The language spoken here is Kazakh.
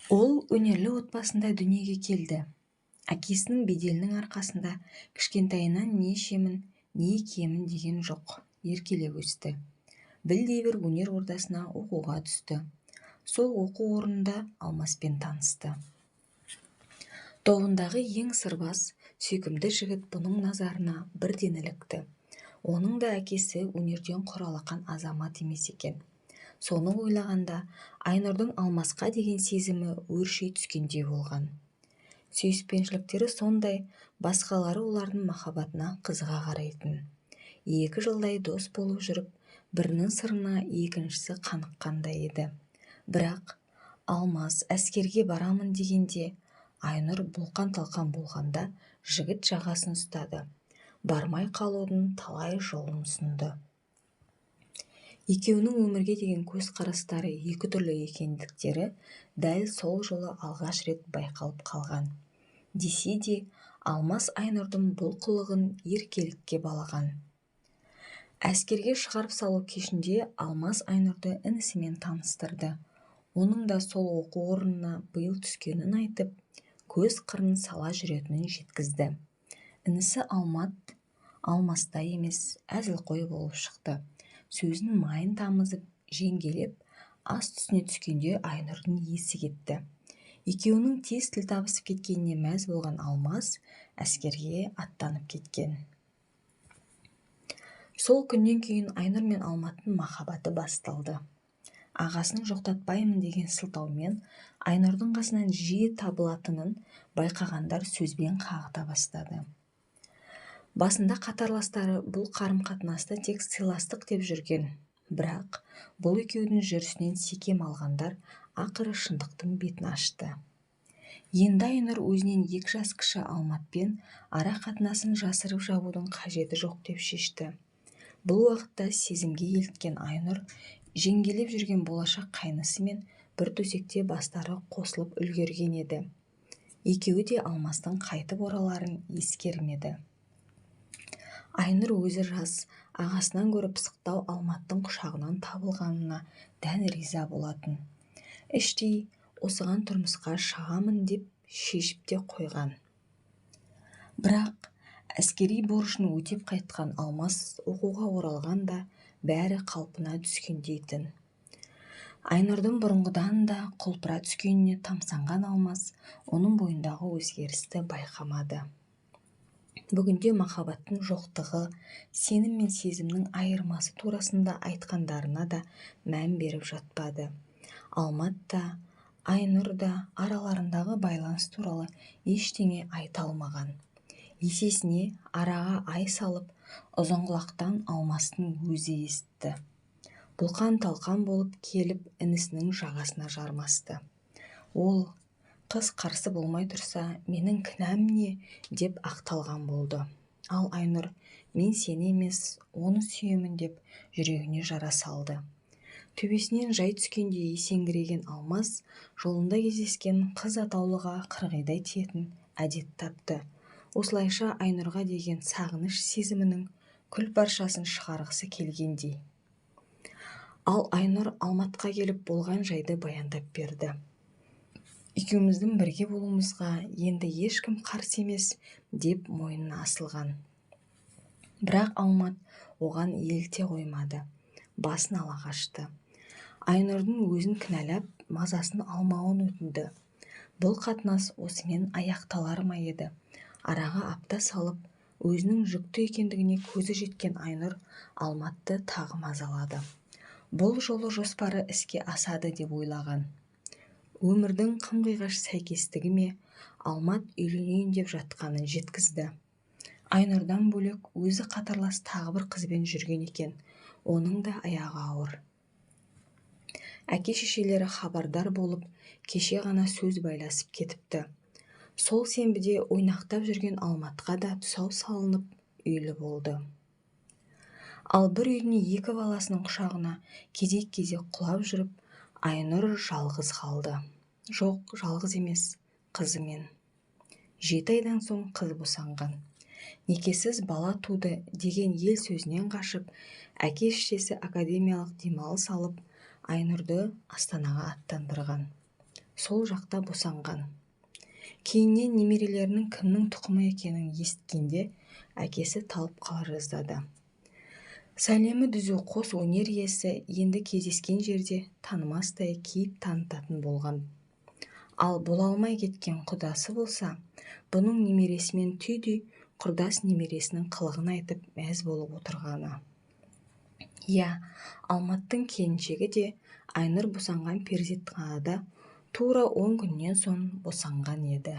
Ол өнерлі отбасында дүниеге келді. Әкесінің беделінің арқасында кішкентайынан не ішемін, не киемін деген жоқ, еркелеп өсті. Білдей бір өнер ордасына оқуға түсті. Сол оқу орнында Алмаспен танысты. Тобындағы ең сырбаз, сүйкімді жігіт бұның назарына бірден ілікті. Оның да әкесі өнерден құр алақан азамат емес екен. Соны ойлағанда Айнұрдың Алмасқа деген сезімі өрши түскендей болған. Сүйіспеншіліктері сондай, басқалары олардың махаббатына қызыға қарайтын. 2 жылдай дос болып жүріп, бірінің сырына екіншісі қаныққандай еді. Бірақ Алмас әскерге барамын дегенде, Айнұр бұлқан-талқан болғанда жігіт жағасын ұстады. Бармай қалудың талай жолын ұсынды. Екеуінің өмірге деген көзқарастары екі түрлі екендіктері дәл сол жолы алғаш рет байқалып қалған. Десе де, Алмас Айнұрдың бұл қылығын еркелікке балаған. Әскерге шығарып салу кешінде Алмас Айнұрды інісімен таныстырды. Оның да сол оқу орнына биыл түскенін айтып, көз қырын сала жүретінін жеткізді. Інісі Алмат Алмастай емес, әзілқой болып шықты. Сөзін майын тамызып, жеңгелеп, ас түсіне түскенде Айнұрдың есі кетті. Екеуінің тез тіл табысып кеткеніне мәз болған Алмас әскерге аттанып кеткен. Сол күннен кейін Айнұр мен Алматтың махаббаты басталды. Ағасын жоқтатпаймын деген сылтаумен Айнұрдың қасынан жиі табылатынын байқағандар сөзбен қағыта бастады. Басында қатарластары бұл қарым-қатынасты тек сыйластық деп жүрген. Бірақ бұл екеудің жүрісінен секем алғандар ақыры шындықтың бетін ашты. Енді Айнұр өзінен 2 жас кіші Алматпен ара қатынасын жасырып жабудың қажеті жоқ деп шешті. Бұл уақытта сезімге еліткен Айнұр жеңгелеп жүрген болашақ қайнысымен бір төсекте бастары қосылып үлгерген еді. Екеуі де Алмастың қайтып ораларын ескермеді. Айнұр өзі жас, ағасынан гөрі пысықтау Алматтың құшағынан табылғанына дән риза болатын. Іштей осыған тұрмысқа шығамын деп шешіп те қойған. Бірақ әскери борышын өтеп қайтқан Алмас оқуға оралғанда бәрі қалпына түскендейтін. Айнұрдың бұрынғыдан да құлпыра түскеніне тамсанған Алмас оның бойындағы өзгерісті байқамады. Бүгінде махаббаттың жоқтығы, сенім мен сезімнің айырмасы турасында айтқандарына да мән беріп жатпады. Алмат та, Айнұр да араларындағы байланыс туралы ештеңе айта алмаған. Есесіне араға ай салып, ұзынқұлақтан Алмастың өзі есітті. Бұлқан-талқан болып келіп інісінің жағасына жармасты. Ол қыз қарсы болмай тұрса, менің кінәм не деп ақталған болды. Ал Айнұр, мен сені емес, оны сүйемін деп жүрегіне жара салды. Төбесінен жай түскендей есеңгіреген Алмас жолында кездескен қыз атаулыға қырғидай тиетін әдет тапты. Осылайша Айнұрға деген сағыныш сезімінің күл паршасын шығарғысы келгендей. Ал Айнұр Алматқа келіп болған жайды баяндап берді. Екеуміздің бірге болуымызға енді ешкім қарсы емес деп мойнына асылған. Бірақ Алмат оған елте қоймады, басын ала қашты. Айнұрдың өзін кінәлап, мазасын алмауын өтінді. Бұл қатынас осымен аяқталар ма еді? Араға апта салып, өзінің жүкті екендігіне көзі жеткен Айнұр Алматты тағы мазалады. Бұл жолы жоспары іске асады деп ойлаған. Өмірдің қым-қиғаш сәйкестігі ме, Алмат үйленейін деп жатқанын жеткізді. Айнұрдан бөлек өзі қатарлас тағы бір қызбен жүрген екен, оның да аяғы ауыр. Әке-шешелері хабардар болып, кеше ғана сөз байласып кетіпті. Сол сенбіде ойнақтап жүрген Алматқа да тұсау салынып, үйлі болды. Ал бір үйдің 2 баласының құшағына кезек-кезек құлап жүріп, Айнұр жалғыз қалды. Жоқ, жалғыз емес, қызымен. 7 айдан соң қыз босанған. Некесіз бала туды деген ел сөзінен қашып, әке-шешесі академиялық демалыс алып, Айнұрды Астанаға аттандырған. Сол жақта босанған. Кейіннен немерелерінің кімнің тұқымы екенін есіткенде әкесі талып қала жаздады. Сәлемі түзу қос өнер иесі енді кездескен жерде танымастай кейіп танытатын болған. Ал бола алмай кеткен құдасы болса, бұның немересімен түйдей құрдас немересінің қылығын айтып мәз болып отырғаны. Иә, Алматтың келіншегі де Айнұр босанған перзентханада тура 10 күннен соң босанған еді.